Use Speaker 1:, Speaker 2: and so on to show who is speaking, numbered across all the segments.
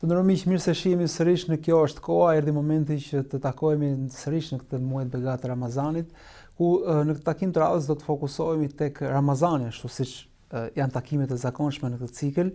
Speaker 1: Të nderuar miq, mirë se shihemi sërish në Kjo është koha, erdhi momenti që të takohemi sërish në këtë muaj të begatë të Ramazanit, ku në këtë takim të radhës do të fokusohemi tek Ramazani, ashtu siç janë takimet e zakonshme në këtë cikël,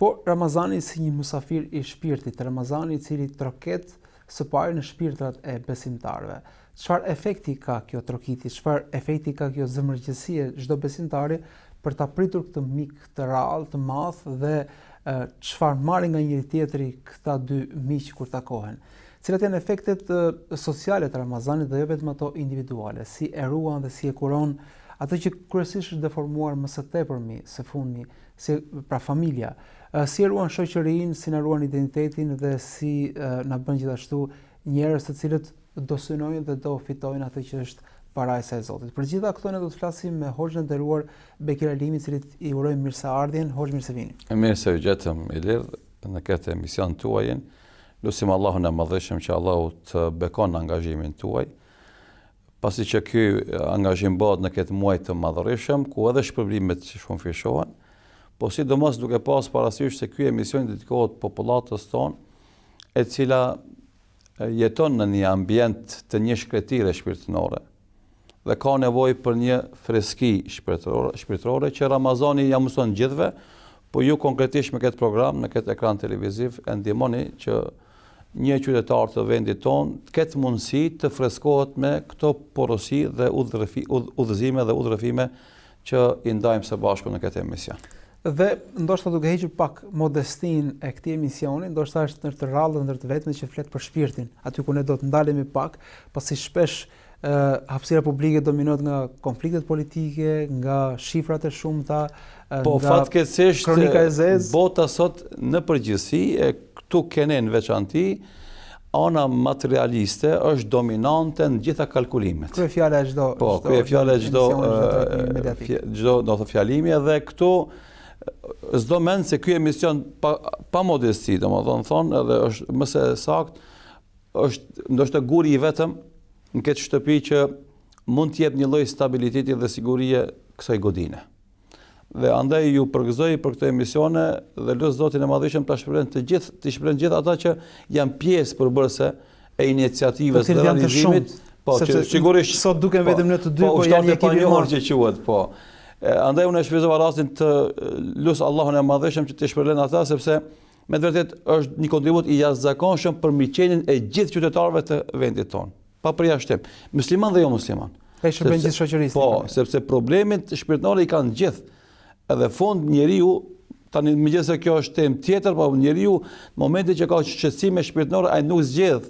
Speaker 1: por Ramazani si një musafir i shpirtit, Ramazani i cili troket së pari në shpirtrat e besimtarëve. Çfarë efekti ka kjo trokitje, çfarë efekti ka kjo zemërgjerësi e çdo besimtari për ta pritur këtë mik të rrallë, të madh dhe çfarë marrin nga njëri-tjetri këta dy miq kur takohen. Cilat janë efektet sociale të Ramazanit dhe jo vetëm ato individuale, si e ruan dhe si e kuron atë që kryesisht është deformuar më së tepërmi, së fundmi, si pra familja, si e ruan shoqërinë, si na ruan identitetin dhe si na bën gjithashtu njerëz të cilët do synojnë dhe do fitojnë atë që është parajsa e Zotit. Për gjitha këto ne do të flasim me hoxhën e nderuar Bekir Alimi, të cilit i urojmë mirëseardhjen. Hoxhë mirë se
Speaker 2: vini. Mirë se ju gjetëm Ilir në këtë emision tuajin. Lusim Allahun e Madhërishëm që Allahu të bekon angazhimin tuaj. Pasi që ky angazhim bëhet në këtë muaj të madhërishëm, ku edhe shpërblimet shumëfishohen, po sidomos duke pas parasysh se ky emision i dedikohet popullatës tonë, e cila jeton në një ambient të një shkretire shpirtërore dhe ka nevojë për një freski shpirtërore, shpirtërore që Ramazani ja mundëson gjithëve, po ju konkretisht me këtë program, në këtë ekran televiziv, e ndihmoni që një qytetar të vendit tonë të ketë mundësi të freskohet me këto porosi dhe udhëzime dhe udhërrëfime që i ndajmë së bashku në këtë
Speaker 1: emision. Dhe ndoshta duke hequr pak modestinë e këtij emisioni, ndoshta është ndër të rrallët, ndër të vetmit që flet për shpirtin, aty ku ne do të ndalemi pak, pasi shpesh ë hapësira publike dominohet nga konfliktet politike, nga shifrat e shumta,
Speaker 2: po, nga fatkeqësisht kronika e zezë. Bota sot në përgjithësi e këtu te ne në veçanti, ana materialiste është dominante në gjitha kalkulimet.
Speaker 1: Kryefjala e çdo
Speaker 2: Po, kryefjala e çdo çdo do të fjalimi edhe këtu s'do mend se ky emision pa, pa modesti, domethënë thonë edhe është më se e saktë, është ndoshta guri i vetëm në këtë shtëpi që mund të jep një lloj stabiliteti dhe sigurie kësaj godine. Dhe andaj ju përgëzoj për këto emisione dhe lus Zotin e Madhërishëm ta shpërblen të gjithë, të shpërblen gjithë ata që janë pjesë përbërëse e iniciativës
Speaker 1: dhe realizimit.
Speaker 2: Po, që
Speaker 1: sigurisht sot duken po, vetëm ne të dy, po, po janë një ekip i
Speaker 2: madh që quhet, po. Andaj unë e shfrytëzova rastin të lus Allahun e Madhërishëm që të shpërblen ata sepse me të vërtetë është një kontribut i jashtëzakonshëm për mirëqenien e gjithë qytetarëve të vendit tonë. Pa përjashtim. Musliman dhe jo
Speaker 1: musliman. E shërben gjithë
Speaker 2: shoqërisë. Po, sepse problemet shpirtërore i kanë gjithë. Edhe fund njeriu tani megjithëse kjo është temë tjetër, po njeriu në momentin që ka shqetësime shpirtërore, ai nuk zgjedh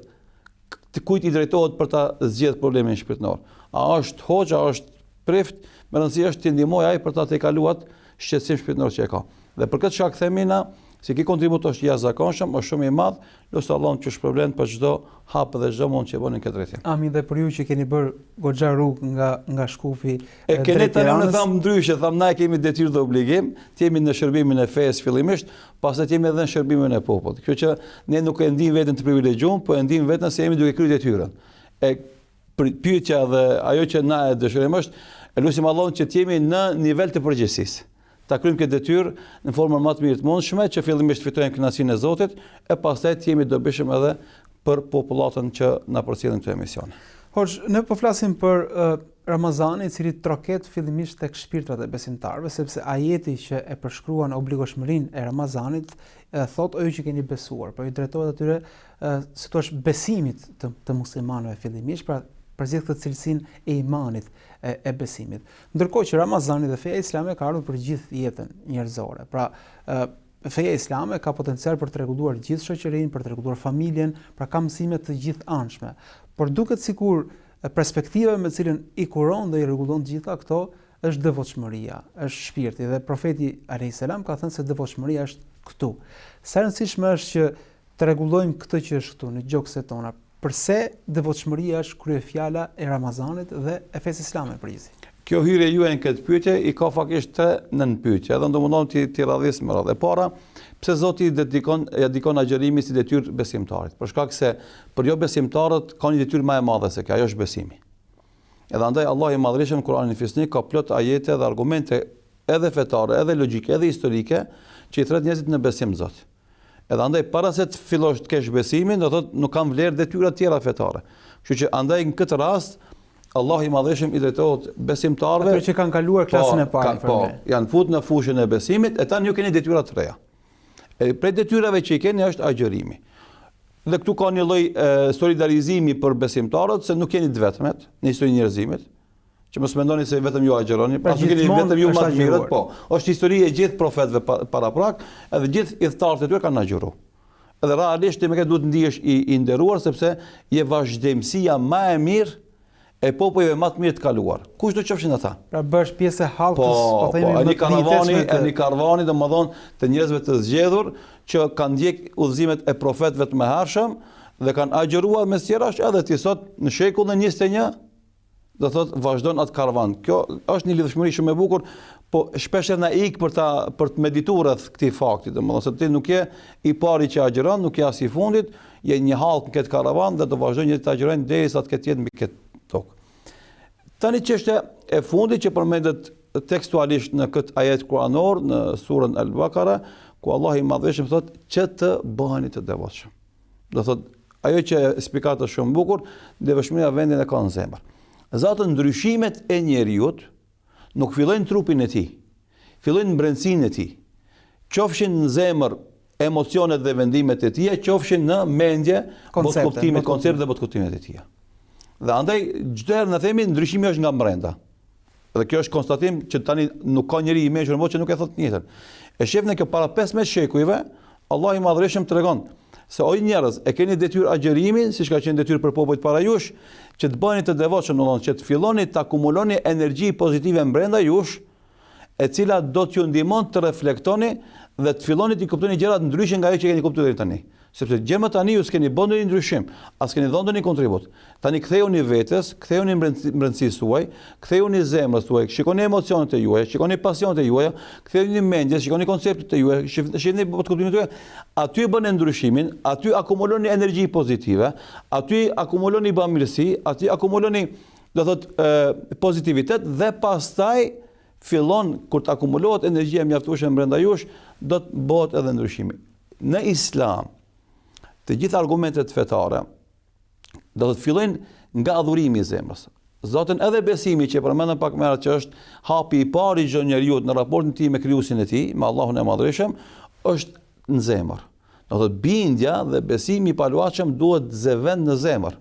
Speaker 2: të kujt i drejtohet për ta zgjidh problemin shpirtëror. A është hoxhë, a është prift, me rëndësi është t'i ndihmojë ai për ta tejkaluar atë shqetësim shpirtëror që e ka. Dhe për këtë shkak themi na se ky kontribut është i jashtëzakonshëm, është shumë i madh, lus Allahun që shpërblen për çdo hap dhe çdo mund që bëni në
Speaker 1: këtë drejtim. Amin dhe për ju që keni bërë goxha rrugë nga nga Shkupi
Speaker 2: E keni tani unë tham ndryshe, tham na e kemi detyrë dhe obligim, të jemi në shërbimin e fesë fillimisht, pastaj të jemi edhe në shërbimin e popullit. Kështu që ne nuk e ndijmë veten të privilegjuar, po e ndijmë veten se jemi duke kryer detyrën. E pyetja dhe ajo që na e dëshirojmë është, e lusim Allahun që të jemi në nivel të përgjegjësisë. Ta kryejmë këtë detyrë në formën më të mirë të mundshme, që fillimisht të fitojmë kënaqësinë e Zotit, e pastaj të jemi dobishëm edhe për popullatën që na përcjellin këto
Speaker 1: emisione. Hoxhë, ne po flasim për uh, Ramazanin i cili troket fillimisht tek shpirtrat e besimtarëve, sepse ajeti që e përshkruan obligueshmërinë e Ramazanit e thotë o ju që keni besuar, po i drejtohet atyre si thua besimit të, të muslimanëve fillimisht, pra përzgjedh këtë cilësinë e imanit e, e besimit. Ndërkohë që Ramazani dhe feja islame ka ardhur për gjithë jetën njerëzore. Pra, ë feja islame ka potencial për të rregulluar gjithë shoqërinë, për të rregulluar familjen, pra ka mësime të gjithanshme. Por duket sikur perspektiva me të cilën i kuron dhe i rregullon të gjitha këto është devotshmëria, është shpirti dhe profeti alayhis salam ka thënë se devotshmëria është këtu. Sa e rëndësishme është që të rregullojmë këtë që është këtu në gjokset tona. Përse devotshmëria është kryefjala e Ramazanit dhe e fesë islame në
Speaker 2: përgjithësi? Kjo hyrje juaj në këtë pyetje i ka faktikisht tre nënpyetje, edhe do mundohem t'i t'i radhis me radhë. E para, pse Zoti i dedikon ia dedikon agjërimin si detyrë besimtarit? Për shkak se për jobesimtarët ka një detyrë më e madhe se kjo, ajo është besimi. Edhe andaj Allahu i Madhërishëm në Kur'anin Fisnik ka plot ajete dhe argumente edhe fetare, edhe logjike, edhe historike që i thërret njerëzit në besim në Zot. Edhe andaj para se të fillosh të kesh besimin, do thotë nuk kanë vlerë detyrat tjera fetare. Kështu që andaj në këtë rast Allahu i Madhërishëm i drejtohet besimtarëve
Speaker 1: ato që kanë kaluar po, klasën e parë,
Speaker 2: po, janë fut në fushën e besimit e tani ju keni detyra të reja. E prej detyrave që i keni është agjërimi. Dhe këtu ka një lloj solidarizimi për besimtarët se nuk jeni të vetmët në historinë e njerëzimit. Që mos mendoni se vetëm ju agjëroni, pra nuk jeni vetëm ju më të mirët, po. Është histori e gjithë profetëve paraprak, edhe gjithë ithtarët e tyre kanë agjëruar. Edhe realisht ti me këtë duhet të ndihesh i, i nderuar sepse je vazhdimësia më e mirë e popujve më të mirë të kaluar. Kushdo qofshin
Speaker 1: ata? Pra bëhesh pjesë e hallkës, po,
Speaker 2: po themi po, më të karavani, të... e një karvani, domethënë, të njerëzve të zgjedhur që kanë ndjek udhëzimet e profetëve të mëhershëm dhe kanë agjëruar mes tjerash edhe ti sot në shekullin 21 do thot vazhdon atë karvan. Kjo është një lidhshmëri shumë e bukur, po shpesh na ik për ta për të medituar rreth këtij fakti, domethënë se ti nuk je i pari që agjëron, nuk je as i fundit, je një hallkë në këtë karavan dhe do vazhdojnë njerëzit të agjërojnë derisa të ketë jetë mbi këtë tokë. Tani çështja e fundit që përmendet tekstualisht në këtë ajet kuranor në surën Al-Baqara, ku Allahu i Madhërishëm thotë që të bëheni të devotshëm. Do thotë ajo që spikatë shumë bukur, devotshmëria vendin e ka në zemër. Zaten ndryshimet e njeriut nuk fillojnë në trupin e tij. Fillojnë në brendësinë e tij. Qofshin në zemër emocionet dhe vendimet e tija, qofshin në mendje, botëkuptimet, konceptet dhe botëkuptimet e tija. Dhe andaj çdo herë ne themi ndryshimi është nga brenda. Dhe kjo është konstatim që tani nuk ka njeri i mençur në botë që nuk e thotë të njëjtën. E shef në kjo para 15 shekujve, Allahu i Madhërishëm tregon se oj njerëz, e keni detyrë agjërimin, siç ka qenë detyrë për popujt para jush, që të bëheni të devotshëm, domethënë që të filloni të akumuloni energji pozitive brenda jush, e cila do t'ju ndihmon të reflektoni dhe të filloni të kuptoni gjërat ndryshe nga ajo që keni kuptuar deri tani. Sepse gjer më tani ju s'keni bërë ndonjë ndryshim, as keni dhënë ndonjë kontribut. Tani kthejuni vetes, kthejuni brendësisë suaj, kthejuni zemrës suaj, shikoni emocionet e juaja, shikoni pasionet e juaja, kthejuni mendjes, shikoni konceptet e juaja, shihni botëkuptimin tuaj. Aty bëni ndryshimin, aty akumuloni energji pozitive, aty akumuloni bamirësi, aty akumuloni do thot pozitivitet dhe pastaj fillon kur të akumulohet energjia e mjaftueshme brenda jush, do të bëhet edhe ndryshimi. Në Islam, të gjitha argumentet fetare do të fillojnë nga adhurimi i zemrës. Zaten edhe besimi që e përmendëm pak më herët që është hapi i parë i çdo njeriu në raportin e tij me krijuesin e tij, me Allahun e Madhërishëm, është në zemër. Do të bindja dhe besimi i paluhatshëm duhet të zë vend në zemër.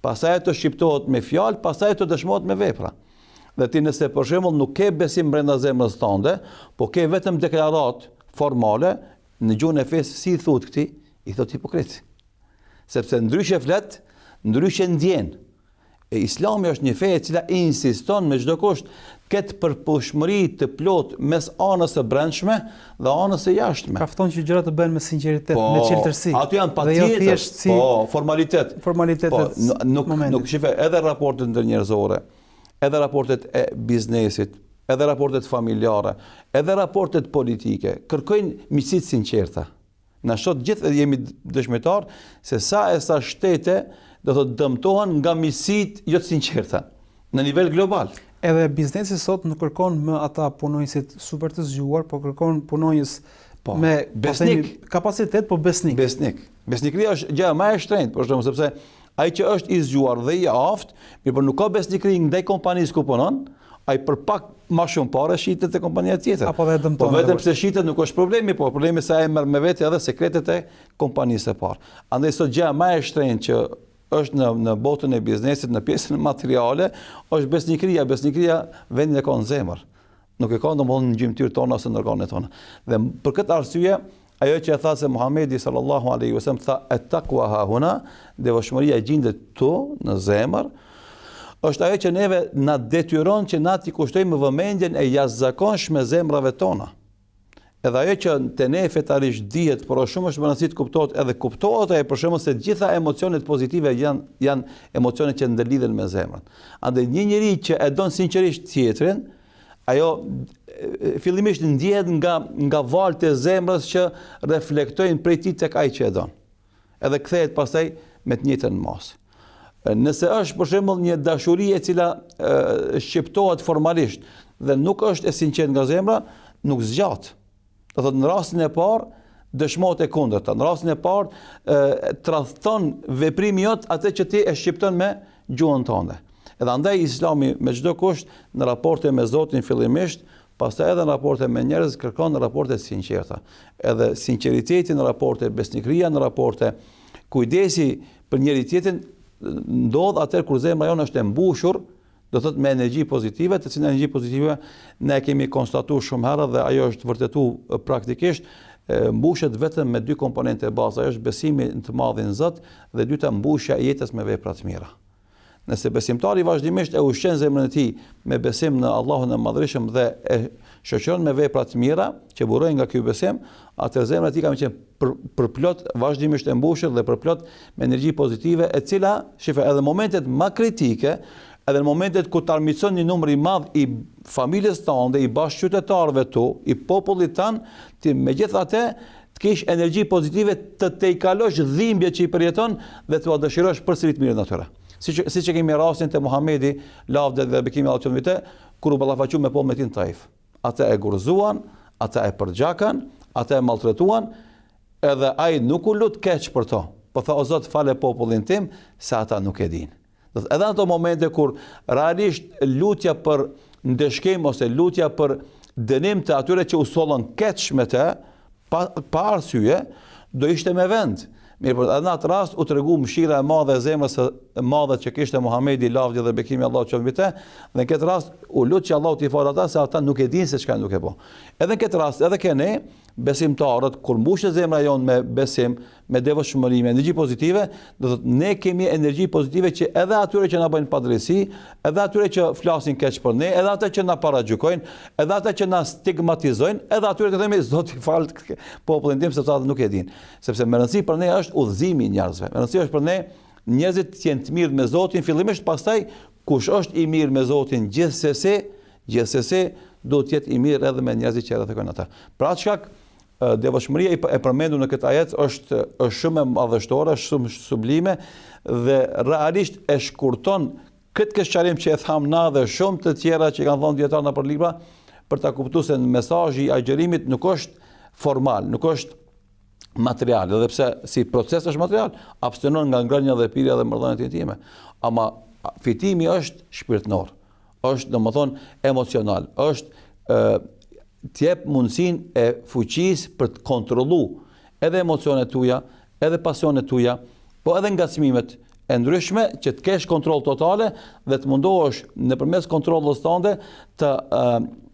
Speaker 2: Pastaj të shqiptohet me fjalë, pastaj të dëshmohet me vepra. Dhe ti nëse për shembull nuk ke besim brenda zemrës tënde, po ke vetëm deklaratë formale, në gjuhën e fesë si i thotë këtij? I thotë hipokrit. Sepse ndryshe flet, ndryshe ndjen. E Islami është një fe e cila insiston me çdo kusht këtë përputhshmëri të plotë mes anës së brendshme dhe anës së jashtme.
Speaker 1: Pra fton që gjërat të bëhen me sinqeritet, po, me çiltërsi.
Speaker 2: Aty janë patjetër. Jo thjesht si po, formalitet.
Speaker 1: Formalitetet.
Speaker 2: Po, nuk nuk shife edhe raportet ndërnjerëzore, edhe raportet e biznesit, edhe raportet familjare, edhe raportet politike, kërkojnë miqësi të sinqerta. Na sot gjithë jemi dëshmitar se sa e sa shtete do të dëmtohen nga miqësitë jo të sinqerta në nivel global.
Speaker 1: Edhe biznesi sot nuk kërkon më ata punonjësit super të zgjuar, po kërkon punonjës po, me po besnik, po themi, kapacitet, po
Speaker 2: besnik. Besnik. Besnikëria është gjëja më e shtrenjtë, për shembull, sepse ai që është i zgjuar dhe i aftë, mirëpo nuk ka besnikëri ndaj kompanisë ku punon, ai për pak ma shumë pare shitet te kompania tjetër.
Speaker 1: Apo dhe dëmton.
Speaker 2: Po vetëm pse shitet nuk është problemi, po problemi se ai merr me vete edhe sekretet e kompanisë së parë. Andaj sot gjëja më e shtrenjtë që është në në botën e biznesit, në pjesën materiale, është besnikëria, besnikëria vendin e ka në zemër. Nuk e ka domethënë në gjymtyrët tona ose në organet tona. Dhe për këtë arsye, ajo që e tha se Muhamedi sallallahu alaihi wasallam tha et-takwa ha huna, devotshmëria gjindet këtu në zemër, është ajo që neve na detyron që na t'i kushtojmë vëmendjen e jashtëzakonshme zemrave tona. Edhe ajo që te ne fetarisht dihet, por është shumë është me rëndësi të kuptohet edhe kuptohet ajo për shembull se të gjitha emocionet pozitive janë janë emocione që ndërlidhen me zemrën. Andaj një njeri që e don sinqerisht tjetrin, ajo fillimisht ndjehet nga nga valët e zemrës që reflektojnë prej tij tek ai që e don. Edhe kthehet pastaj me të njëjtën masë. Nëse është për shembull një dashuri e cila e, shqiptohet formalisht dhe nuk është e sinqertë nga zemra, nuk zgjat. Do thotë në rastin e parë. dëshmohet e kundërta. Në rastin e parë, tradhton veprimi jot atë që ti e shqipton me gjuhën tënde. Edhe andaj Islami me çdo kusht në raporte me Zotin fillimisht, pastaj edhe në raporte me njerëz kërkon raporte të sinqerta. Edhe sinqeriteti në raporte, besnikëria në raporte, kujdesi për njëri tjetrin ndodh atëherë kur zemra jonë është e mbushur do të thotë me energji pozitive, të cilën energji pozitive ne e kemi konstatuar shumë herë dhe ajo është vërtetu praktikisht, mbushet vetëm me dy komponente bazë, ajo është besimi në të madhin Zot dhe dyta mbushja e jetës me vepra të mira. Nëse besimtari vazhdimisht e ushqen zemrën e tij me besim në Allahun e Madhërishëm dhe e shoqëron me vepra të mira që burojnë nga ky besim, atëherë zemra e tij ka me qenë për, përplot vazhdimisht e mbushur dhe përplot me energji pozitive, e cila, shife, edhe momentet më kritike, edhe në momentet ku të armiqëson një numër i madh i familjes tënde, i bashkëqytetarëve tu, i popullit tënd, ti megjithatë të kesh energji pozitive të tejkalosh dhimbjet që i përjeton dhe t'ua dëshirosh përsëri të mirën atyre. Siç siç e kemi rastin te Muhamedi, lavdet dhe bekimi i Allahut qoftë mbi të, kur u ballafaqu me popullin e tij në Taif. Ata e gurzuan, ata e përgjakën, ata e maltretuan, edhe ai nuk u lut keq për to. Po tha o Zot, fale popullin tim se ata nuk e dinë. Do të edhe ato momente kur realisht lutja për ndëshkim ose lutja për dënim të atyre që u sollën keq me të, pa, pa arsye, do ishte me vend. Mirëpo, edhe në atë rast u tregu mëshira e madhe e zemrës së madhe që kishte Muhamedi, lavdi dhe bekimi i Allahut qoftë mbi të, dhe në këtë rast u lut që Allahu t'i falë ata se ata nuk e dinë se çka janë duke bo. Edhe në këtë rast, edhe ke ne besimtarët kur mbushet zemra jonë me besim, me devotshmëri, me energji pozitive, do thotë ne kemi energji pozitive që edhe atyre që na bëjnë padrejtësi, edhe atyre që flasin keq për ne, edhe ata që na paragjykojnë, edhe ata që na stigmatizojnë, edhe atyre të themi Zoti faltë popullin tim sepse ata nuk e dinë. Sepse me rëndësi për ne është udhëzimi i njerëzve. Me rëndësi është për ne njerëzit të jenë të mirë me Zotin fillimisht, pastaj kush është i mirë me Zotin gjithsesi, gjithsesi duhet të jetë i mirë edhe me njerëzit që e rrethojnë atë. Pra çka Devotshmëria e përmendur në këtë ajet është është shumë e madhështore, është shumë sublime dhe realisht e shkurton këtë keqarim që e thamë na dhe shumë të tjera që kanë thënë dijetarët nëpër libra për ta kuptuar se mesazhi i agjërimit nuk është formal, nuk është material, edhe pse si proces është material, abstenon nga ngrënia dhe pirja dhe marrëdhëniet intime. Ama fitimi është shpirtënor, është domethënë emocional, është të jep mundësinë e fuqisë për të kontrollu edhe emocionet tuja, edhe pasionet tuja, po edhe ngacmimet e ndryshme që të kesh kontroll totale dhe të mundohesh nëpërmes kontrollës tënde të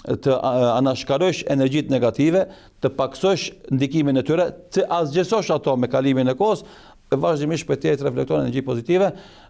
Speaker 2: të anashkalosh energjitë negative, të pakësosh ndikimin e tyre, të asgjësosh ato me kalimin e kohës, e vazhdimisht prej teje të reflekton energji pozitive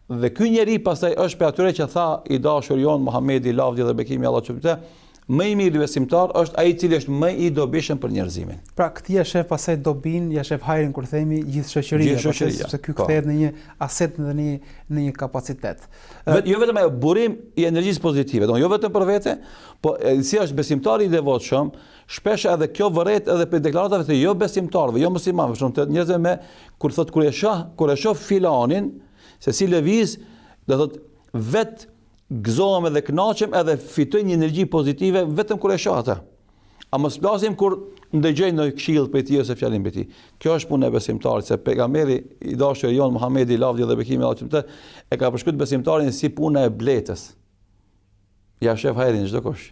Speaker 2: dhe ky njeri pastaj është prej atyre që tha i dashuri jonë Muhamedi lavdi dhe bekimi i Allahut qoftë mbi të, Më i miri besimtar është ai i cili është më i dobishëm për
Speaker 1: njerëzimin. Pra këtij ia shef pastaj dobinë, ia shef hajrin kur themi gjithë shoqëria, gjithë shoqëria, sepse ky po. kthehet në një aset dhe në një në një kapacitet.
Speaker 2: Vet, jo vetëm ajo burim i energjisë pozitive, do jo vetëm për vete, po si është besimtari i devotshëm, shpesh edhe kjo vëret edhe prej deklaratave të jo besimtarëve, jo muslimanëve, shumë të njerëzve me kur thotë kur e shoh, kur e shoh filanin se si lëviz, do thotë vet Gëzohem edhe kënaqem edhe fitoj një energji pozitive vetëm kur e shoh atë. A mos flasim kur ndëgjoj ndonjë këshillë prej tij ose fjalim prej tij. Kjo është puna e besimtarit, se pejgamberi i dashur jonë Muhamedi lavdi dhe bekimi i Allahut qoftë mbi të, e ka përshkruar besimtarin si puna e bletës. Ja shef hajrin çdokush.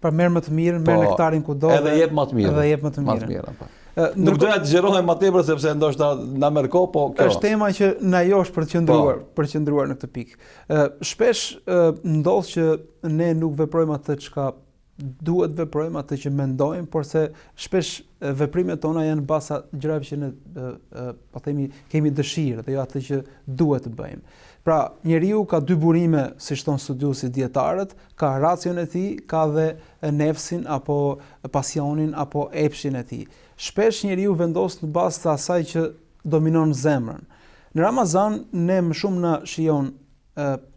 Speaker 1: Pra merr më të mirën, merr po, nektarin kudo
Speaker 2: edhe jep më të mirën.
Speaker 1: Edhe jep më të mirën. Më të mirën,
Speaker 2: po. Nuk doja të zgjerohem më tepër sepse ndoshta na merr kohë, po
Speaker 1: kjo. Është tema që na josh për të qëndruar, po. për të qëndruar në këtë pikë. Ë shpesh ndodh që ne nuk veprojmë atë çka duhet të veprojmë atë që mendojmë, porse shpesh veprimet tona janë në bazë gjërave që ne po themi kemi dëshirë dhe jo atë që duhet të bëjmë. Pra, njeriu ka dy burime, siç thonë studiuesit dijetarët, ka racion e tij, ka dhe nefsin apo pasionin apo epshin e tij. Shpesh njeriu vendos në bazë të asaj që dominon zemrën. Në Ramazan ne më shumë na shijon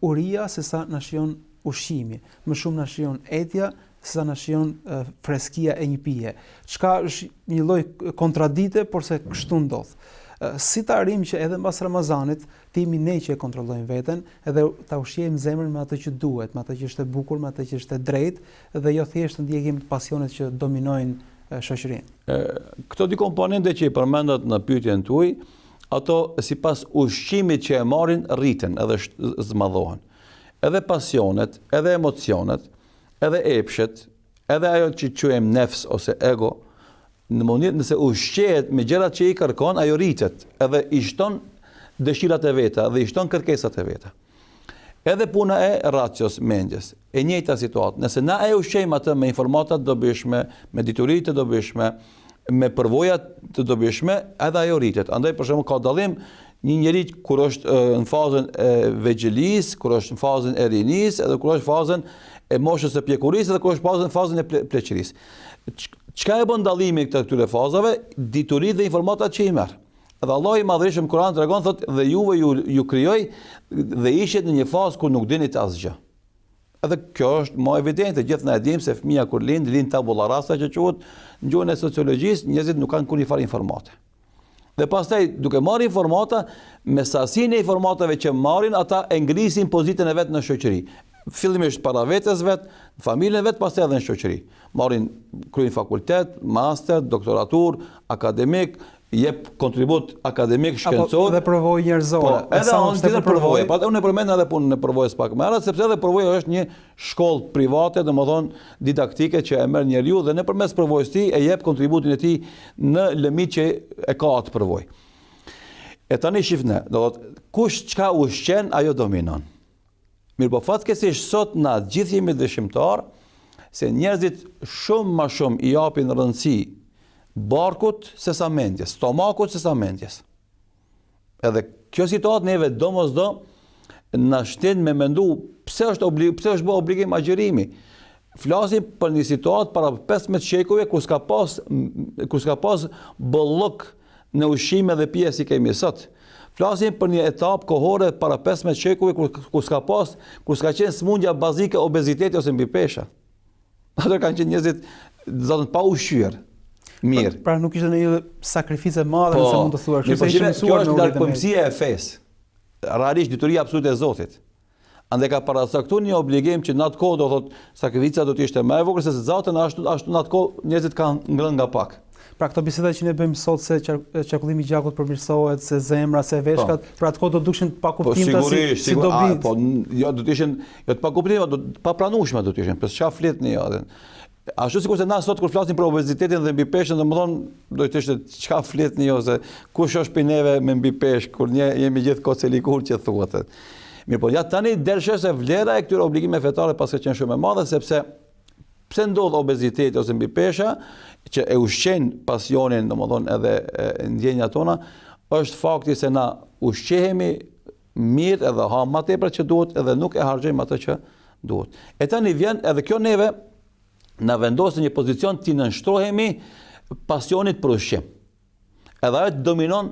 Speaker 1: uria se sa na shijon ushqimi, më shumë na shijon etja se sa na shijon freskia e një pije. Çka është një lloj kontradite, porse kështu ndodh. Si të arrijmë që edhe mbas Ramazanit të jemi ne që e kontrollojmë veten edhe ta ushqejmë zemrën me atë që duhet, me atë që është e bukur, me atë që është e drejtë dhe jo thjesht të ndjekim pasionet që dominojnë shoqërinë.
Speaker 2: Këto dy komponente që i përmendët në pyetjen tuaj, ato sipas ushqimit që e marrin rriten edhe zmadhohen. Edhe pasionet, edhe emocionet, edhe epshet, edhe ajo që quajmë nefs ose ego, në mënyrë nëse ushqehet me gjërat që i kërkon, ajo rritet, edhe i shton dëshirat e veta dhe i shton kërkesat e veta. Edhe puna e racios, mendjes, e njëjta situatë. Nëse na e ushqejmë atë me informata të dobishme, me dituri të dobishme, me përvoja të dobishme, edhe ajo rritet. Andaj për shembull ka dallim një njeri kur është në fazën e vegjëlisë, kur është në fazën e rinisë, edhe kur është në fazën e moshës së pjekurisë, edhe kur është në fazën fazën e pleqërisë. Çka e bën dallimin këtë këtyre fazave? Dituritë dhe informatat që i merr. Dhe Allahu i Madhërishëm në Kur'an tregon thotë dhe juve ju ju krijoi dhe ishit në një fazë kur nuk dinit asgjë. Edhe kjo është më evidente, gjithë na e dimë se fëmija kur lind, lind tabula rasa që quhet në gjuhën e sociologjisë, njerëzit nuk kanë kurrë farë informate. Dhe pastaj duke marrë informata, me sasinë e informatave që marrin, ata e ngrisin pozitën e vet në shoqëri. Fillimisht para vetes vet, në familjen e vet, pastaj edhe në shoqëri. Marrin kryejnë fakultet, master, doktoraturë, akademik, jep kontribut akademik, shkencor.
Speaker 1: Apo dhe përvojë njerëzore.
Speaker 2: Po, edhe anë tjetër përvojë. Po, unë e përmenda edhe punën e përvojës pak më herët, sepse edhe përvoja është një shkollë private, domethënë didaktike që e merr njeriu dhe nëpërmes përvojës tij e jep kontributin e tij në lëmi që e ka atë përvojë. E tani shifne, do thotë, kush çka ushqen, ajo dominon. Mirëpo fatkeqësisht sot na gjithë jemi dëshmitar se njerëzit shumë ma shumë i japin rëndësi barkut se sa mendjes, stomakut se sa mendjes. Edhe kjo situatë neve domosdo na shtin me mendu pse është oblig, pse është bë obligim agjërimi. Flasim për një situatë para 15 shekujve ku s'ka pas ku s'ka pas bollëk në ushqime dhe pije si kemi sot. Flasim për një etapë kohore para 15 shekujve kur ku s'ka pas, kur s'ka qenë sëmundja bazike obeziteti ose mbipesha. Ato kanë qenë njerëzit zaten pa ushqyer.
Speaker 1: Mirë. Pra, pra nuk ishte ndonjë sakrificë e madhe po, nëse mund të thuash, kështu
Speaker 2: se ishin mësuar kjo është largpamësia e fesë. Realisht dituria absolute e Zotit. Andaj ka paracaktuar një obligim që në atë kohë do thotë sakrifica do të ishte më e vogël se zaten ashtu ashtu në atë kohë njerëzit kanë ngrënë nga
Speaker 1: pak. Pra këto biseda që ne bëjmë sot se qarkullimi i gjakut përmirësohet, se zemra, se veshkat, po. për atë kohë do të dukshin të pakuptimta
Speaker 2: po, si si dobi. Po jo do të ishin jo të pakuptimta, do të papranueshme do të ishin. Po çfarë fletni jo? Ashtu sikurse na sot kur flasim për obezitetin dhe mbipeshën, domethënë do të ishte çka fletni jo se kush është prej neve me mbipeshë kur ne jemi gjithë kocelikur që thuhet. Mirëpo, ja tani del se vlera e këtyre obligimeve fetare paska qenë shumë e madhe sepse pse ndodh obeziteti ose mbipesha që e ushqen pasionin, domethënë edhe ndjenjat tona, është fakti se na ushqehemi mirë edhe hamë ma tepër që duhet edhe nuk e harxhojmë atë që duhet. E tani vjen edhe kjo neve na vendos në një pozicion t'i nënshtrohemi pasionit për ushqim. Edhe ajo të dominon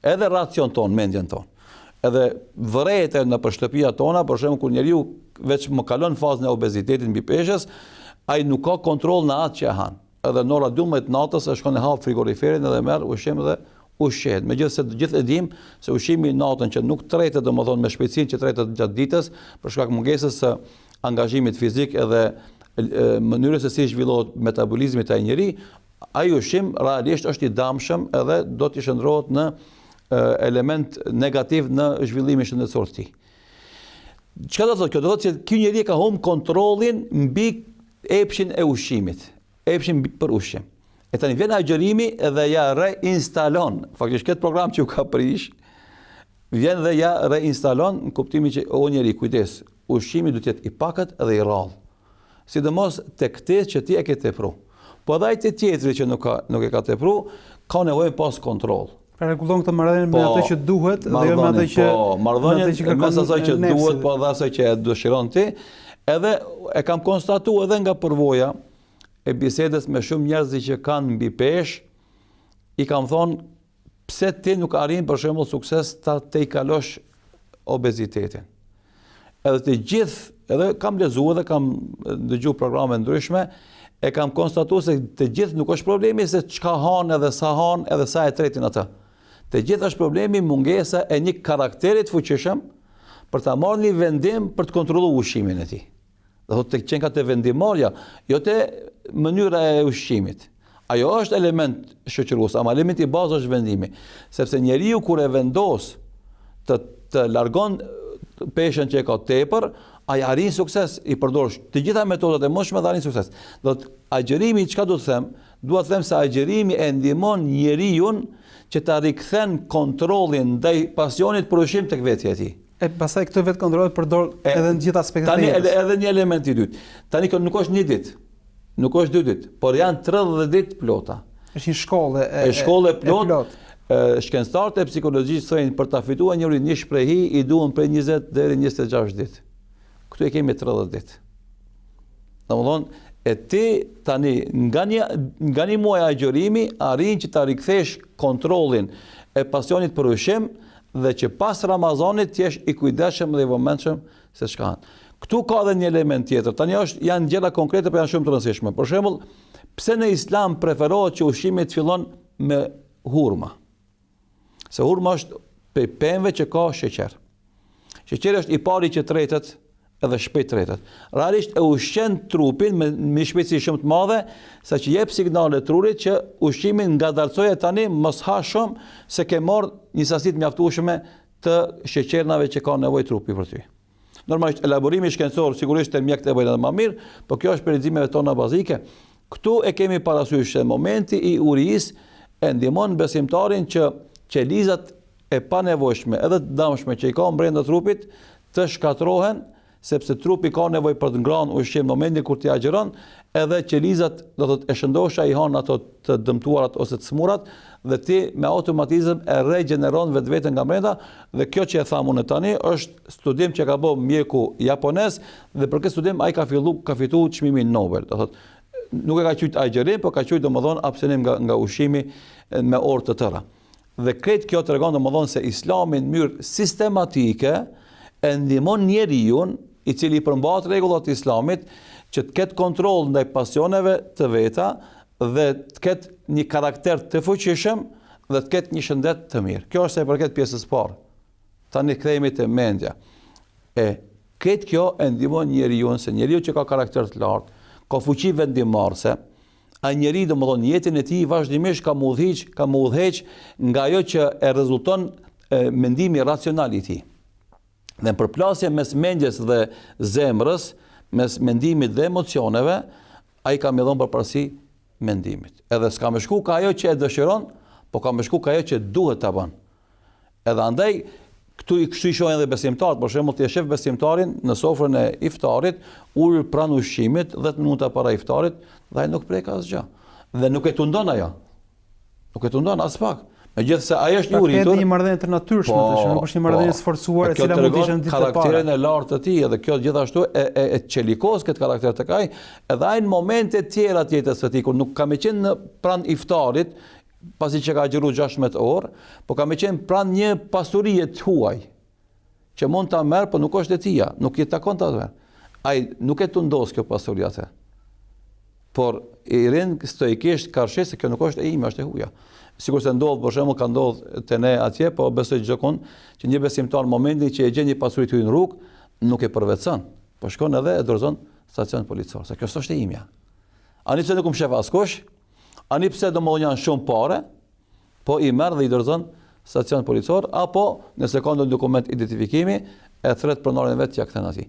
Speaker 2: edhe racion tonë, mendjen tonë. Edhe vërehet edhe nëpër shtëpia tona, për shembull kur njeriu veç më kalon fazën e obezitetit mbipeshës, ai nuk ka kontroll në atë që e han. Edhe në ora 12 natës e shkon e hap frigoriferin edhe merr ushqim dhe ushqehet. Megjithëse të gjithë e dimë se ushqimi natën që nuk tretet, domethënë me shpejtësinë që tretet gjatë ditës, për shkak mungesës së angazhimit fizik edhe mënyrës se si zhvillohet metabolizmi te ai njeri, ai ushqim realisht është i dëmshëm edhe do të shndërrohet në element negativ në zhvillimin shëndetësor të tij. Çka do të thotë kjo? Do të thotë se ky njeri ka humb kontrollin mbi epshin e ushqimit, epshin për ushqim. E tani vjen agjërimi dhe ja reinstalon, faktikisht këtë program që u ka prish, vjen dhe ja reinstalon në kuptimin që o njeri kujdes, ushqimi duhet të jetë i pakët dhe i rrallë. Sidomos tek ti që ti e ke tepru. Po edhe ai te tjetri që nuk ka nuk e ka tepru, ka nevojë pas kontroll.
Speaker 1: Pra rregullon këtë marrëdhënie me po, atë që duhet dhe jo me atë që
Speaker 2: po, marrëdhënien që kërkon mes asaj që duhet, po edhe asaj që e dëshiron ti. Edhe e kam konstatu edhe nga përvoja e bisedës me shumë njerëz që kanë mbipeshë, i kam thonë pse ti nuk arrin për shembull sukses ta tejkalosh obezitetin. Edhe të gjithë, edhe kam lexu edhe kam dëgju programe ndryshme, e kam konstatu se të gjithë nuk është problemi se çka hanë edhe sa hanë edhe sa e tretin atë. Të gjithë është problemi mungesa e një karakteri të fuqishëm për ta marrë një vendim për të kontrolluar ushqimin e tij. Do thotë të qenka te vendimmarrja, jo te mënyra e ushqimit. Ajo është element shoqërues, ama elementi bazë është vendimi. Sepse njeriu kur e vendos të, të largon peshën që e ka tepër, ai arrin sukses, i përdor të gjitha metodat e mundshme dhe arrin sukses. Do të agjërimi çka do të them? Dua të them se agjërimi e ndihmon njeriun që ta rikthen kontrollin ndaj pasionit për ushqim tek vetja e
Speaker 1: tij. E pastaj këtë vetëkontroll e përdor edhe në gjithë aspektet
Speaker 2: e jetës. Tani edhe, edhe një element i dytë. Tani kjo nuk është një ditë. Nuk është dy ditë, por janë 30 ditë
Speaker 1: plota. Është një shkollë
Speaker 2: e e shkollë e plotë. Plot. Shkencëtarët e psikologjisë thonë për ta fituar njeriu një shprehi i duhen prej 20 deri 26 ditë. Këtu e kemi 30 ditë. Domethënë, e ti tani nga një nga një muaj agjërimi arrin që ta rikthesh kontrollin e pasionit për ushqim dhe që pas Ramazanit të jesh i kujdesshëm dhe i vëmendshëm se çka han. Këtu ka edhe një element tjetër. Tani është janë gjëra konkrete, por janë shumë të rëndësishme. Për shembull, pse në Islam preferohet që ushqimi të fillon me hurma? Se hurma është prej pemëve që ka sheqer. Sheqeri është i pari që tretet edhe shpejt tretet. Realisht e ushqen trupin me me shpejtësi shumë të madhe, saqë jep signale trurit që ushqimin ngadalësoje tani mos ha shumë se ke marrë një sasi të mjaftueshme të sheqernave që ka nevojë trupi për ty. Normalisht elaborimi shkencor sigurisht te mjekët e bëjnë edhe më mirë, por kjo është prej leximeve tona bazike. Këtu e kemi parasysh se momenti i urisë e ndihmon besimtarin që qelizat e panevojshme edhe të dëmshme që i ka brenda trupit të shkatërrohen sepse trupi ka nevojë për të ngrënë ushqim në momentin kur ti agjëron, edhe qelizat, do thotë e shëndosha i hanë ato të dëmtuarat ose të smurat dhe ti me automatizëm e regjeneron vetveten nga brenda dhe kjo që e thamë unë tani është studim që ka bë mjeku japonez dhe për këtë studim ai ka fillu ka fitu çmimin Nobel, do thotë nuk e ka quajt agjërim, por ka quajt domethënë abstenim nga nga ushqimi me orë të tëra. Dhe krejt kjo tregon domethënë se Islami në mënyrë sistematike e ndihmon njeriun i cili i përmbahet rregullat e Islamit që të ketë kontroll ndaj pasioneve të veta dhe të ketë një karakter të fuqishëm dhe të ketë një shëndet të mirë. Kjo është sa i përket pjesës së parë. Tani kthehemi te mendja. E krejt kjo e ndihmon njeriun se njeriu që ka karakter të lartë, ka fuqi vendimmarrëse, Ai njeri, domethënë, jetën e tij vazhdimisht ka me udhëheq, ka me udhëheq nga ajo që e rezulton e, mendimi racional i tij. Dhe në përplasje mes mendjes dhe zemrës, mes mendimit dhe emocioneve, ai ka me i dhënë përparësi mendimit. Edhe s'ka me shku ka ajo që e dëshiron, po ka me shku ka ajo që duhet ta bën. Edhe andaj, këtu i kështu i shohin edhe besimtarët, për shembull ti e shef besimtarin në sofrën e iftarit, ulur pranë ushqimit 10 minuta para iftarit dhe ai nuk prek asgjë. Dhe nuk e tundon ajo. Nuk e tundon aspak. Megjithëse ai është i
Speaker 1: uritur. Pra një marrëdhënie të natyrshme po, tash, nuk është një marrëdhënie e po, sforcuar e cila mund të ishte në ditët e
Speaker 2: para. Karakterin e lartë të tij, edhe kjo gjithashtu e e, e çelikos këtë karakter tek ai, edhe ai në momente të tjera të jetës së tij kur nuk ka me qenë në pranë iftarit, pasi që ka agjëru 16 orë, po ka me qenë pranë një pasurie të huaj, që mund ta merr, po nuk është e tija, nuk i takon ta merr. Ai nuk e tundos kjo pasuri atë. Por i rrin stoikisht karshi se kjo nuk është e ime, është e huaja. Sikurse ndodh, për shembull, ka ndodh te ne atje, po besoj çdokund, që një besimtar në momentin që e gjen një pasuri të huaj në rrugë, nuk e përvetëson, po shkon edhe e dorëzon stacion policor, se kjo s'është e imja. Ani pse nuk më shef askush, Ani pse domethënë janë shumë pare, po i merr dhe i dorëzon stacion policor, apo nëse ka ndonjë dokument identifikimi, e thret pronarin vet ia kthen atij.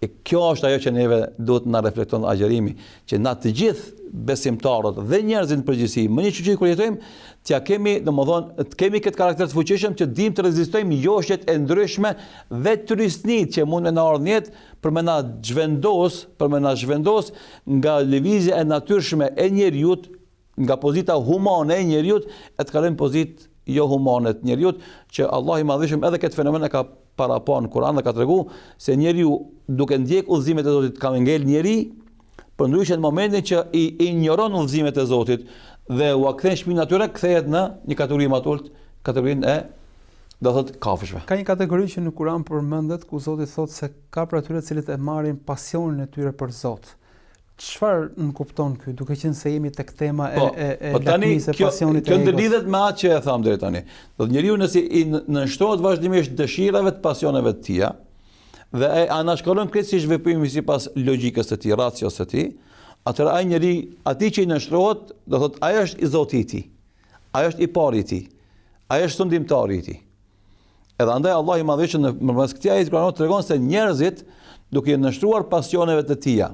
Speaker 2: E kjo është ajo që neve duhet na reflekton agjërimi, që na të gjithë besimtarët dhe njerëzit në përgjithësi, në një shoqëri ku jetojmë, t'ia kemi, domethënë, të kemi këtë karakter të fuqishëm që dim të rezistojmë joshjet e ndryshme dhe trysnitë që mund me na ardhë në jetë për me na zhvendos, për me na zhvendos nga lëvizja e natyrshme e njeriut, nga pozita humane e njeriut, e të kalojmë pozitë jo humane të njeriut, që Allahu i Madhërishëm edhe këtë fenomen e ka parapa në Kur'an dhe ka tregu se njeriu duke ndjek udhëzimet e Zotit ka me ngel njeri, përndryshe në momentin që i injoron udhëzimet e Zotit dhe ua kthen shpinën atyre, kthehet në një kategori më të ulët, kategorinë e do thotë
Speaker 1: kafshëve. Ka një kategori që në Kur'an përmendet ku Zoti thotë se ka prej atyre të cilët e marrin pasionin e tyre për Zot. Çfarë nënkupton ky, duke qenë se jemi tek tema e po, e e
Speaker 2: po lakmisë e pasionit të egos. Kjo ndërlidhet me atë që e thamë deri tani. Do të njeriu nëse i nënshtrohet vazhdimisht dëshirave të pasioneve të tija dhe e anashkalon krejtësisht veprimin sipas logjikës së tij, racios së tij, Atëherë ai njeri, atij që i nënshtrohet, do thotë ai është i Zoti i tij. Ai është i pari i tij. Ai është sundimtari i tij. Edhe andaj Allahu i Madhërishëm nëpërmes këtij ajeti kuranor tregon se njerëzit duke iu nënshtruar pasioneve të tija,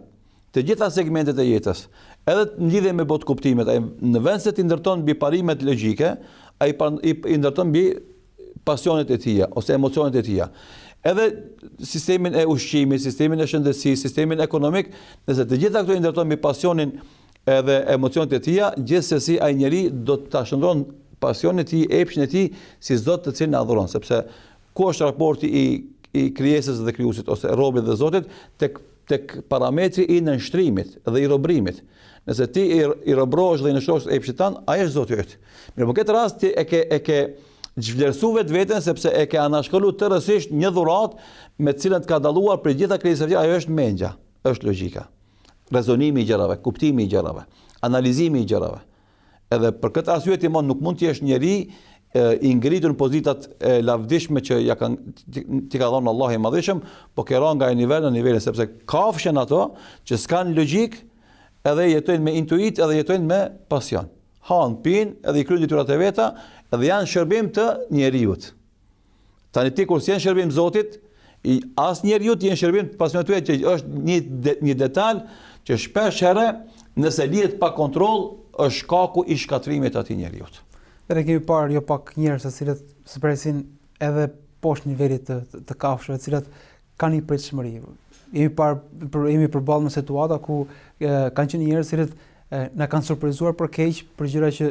Speaker 2: të gjitha segmentet e jetës, edhe në lidhje me botëkuptimet, ai në vend se t'i ndërton mbi parimet logjike, ai i, i ndërton mbi pasionet e tija ose emocionet e tija. Edhe sistemin e ushqimit, sistemin e shëndetësisë, sistemin ekonomik, nëse të gjitha këto i ndërton mbi pasionin edhe emocionet e tija, gjithsesi ai njeri do ta shndërron pasionin e tij, epshin e tij si Zot të cilin e adhuron, sepse ku është raporti i i krijesës dhe krijuesit ose robit dhe Zotit tek tek parametri i nënshtrimit dhe i robrimit. Nëse ti i, i robrohesh dhe i nënshtrohesh epshit tënd, ai është Zoti yt. Mirëpo këtë rast ti e ke e ke zhvlerësu vetveten sepse e ke anashkalu tërësisht një dhuratë me të cilën të ka dalluar prej gjitha krijesave tjera, ajo është mendja, është logjika. Rezonimi i gjërave, kuptimi i gjërave, analizimi i gjërave. Edhe për këtë arsye ti më nuk mund të jesh njeri i ngritur në pozitat e lavdishme që ja kanë t'i ka dhënë Allahu i Madhërishëm, po ke ra nga një nivel në nivelin sepse kafshët janë ato që s'kan logjikë, edhe jetojnë me intuit, edhe jetojnë me pasion. Han, pin, edhe i kryejnë detyrat e veta, edhe janë shërbim të njeriut. Tani ti kur s'je në shërbim Zotit, i as njeriut je në shërbim të pasioneve tuaja që është një de, një detal që shpesh herë nëse lihet pa kontroll është shkaku i shkatërrimit të atij njeriut.
Speaker 1: Dhe ne kemi parë jo pak njerëz të cilët zbresin edhe poshtë nivelit të, të, të kafshëve, të cilët kanë një pritshmëri. Jemi parë për, jemi përballë me situata ku e, kanë qenë njerëz të cilët e, na kanë surprizuar për keq për gjëra që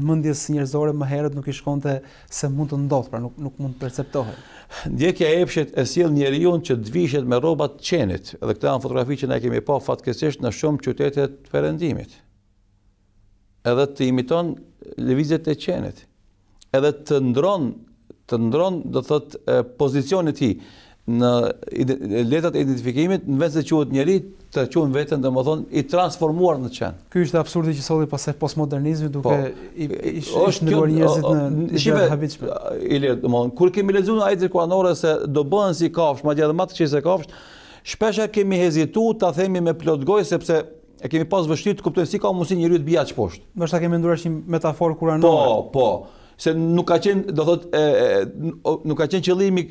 Speaker 1: mendjes njerëzore më herët nuk i shkonte se mund të ndodhë, pra nuk nuk mund të perceptohej.
Speaker 2: Ndjekja e epshit e sjell njeriun që të vishet me rroba të qenit, edhe këto janë fotografi që ne kemi pa fatkeqësisht në shumë qytete të perëndimit. Edhe të imiton lëvizjet e qenit. Edhe të ndron, të ndron, do thotë pozicionin e tij në letrat e identifikimit, në vend se quhet njeri, të quajë veten, domethënë, i transformuar në
Speaker 1: qen. Ky ishte absurdi që solli pastaj postmodernizmi duke po, i, i, i shndërruar njerëzit në
Speaker 2: gjëra të habitshme. Ilir, domethënë, kur kemi lexuar ajetet kuranore se do bëhen si kafshë, madje edhe më të këqij se kafshë, shpesh kemi hezituar ta themi me plot gojë sepse e kemi pas vështirë të kuptojmë si ka mundësi njeriu të bie aq
Speaker 1: poshtë. Ndoshta kemi menduar si metaforë kuranore.
Speaker 2: Po, po. Se nuk ka qenë, do thotë, e, e, nuk ka qenë qëllimi